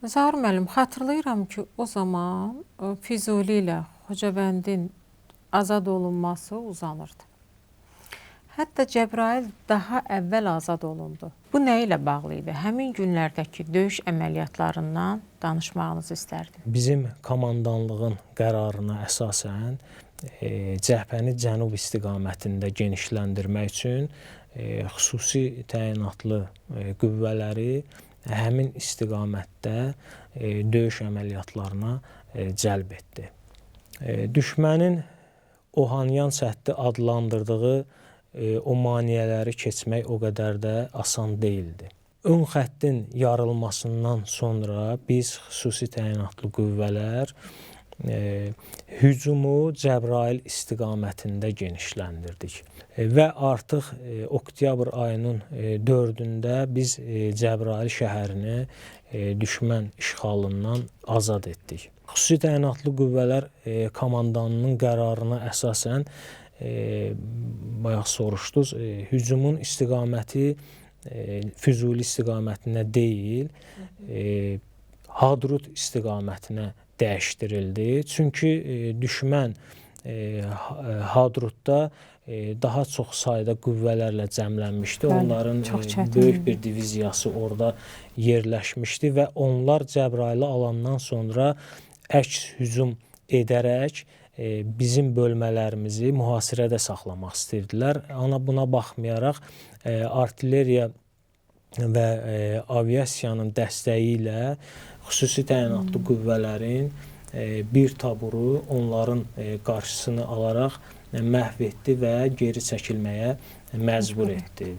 Zaur müəllim, xatırlayıram ki, o zaman Füzuli ilə Xocavəndin azad olunması uzanırdı. Hətta Cəbrayıl daha əvvəl azad olundu. Bu nə ilə bağlı idi? Həmin günlərdəki döyüş əməliyyatlarından danışmağınızı istərdim. Bizim komandanlığın qərarına əsasən cəbhəni cənub istiqamətində genişləndirmək üçün xüsusi təyinatlı qüvvələri həmin istiqamətdə döyüş əməliyyatlarına cəlb etdi. Düşmənin Ohanyan səddi adlandırdığı o maneələri keçmək o qədər də asan deyildi. Ön xəttin yarılmasından sonra biz xüsusi təyinatlı qüvvələr hücumu Cəbrayıl istiqamətində genişləndirdik. Və artıq oktyabr ayının 4-ündə biz Cəbrayıl şəhərini düşmən işğalından azad etdik. Xüsusi təyinatlı qüvvələr komandanının qərarına əsasən bayaq soruşdunuz, hücumun istiqaməti Füzuli istiqamətinə deyil, Hadrut istiqamətinə dəyişdirildi. Çünki düşmən Hadrutda daha çox sayda qüvvələrlə cəmlənmişdi. Bəli, onların böyük bir diviziyası orada yerləşmişdi və onlar Cəbrayılı alandan sonra əks hücum edərək bizim bölmələrimizi mühasirədə saxlamaq istəyirdilər. Ana buna baxmayaraq artilleriya və aviasiyanın dəstəyi ilə xüsusi təyinatlı qüvvələrin bir taburu onların qarşısını alaraq məhv etdi və geri çəkilməyə məcbur etdi.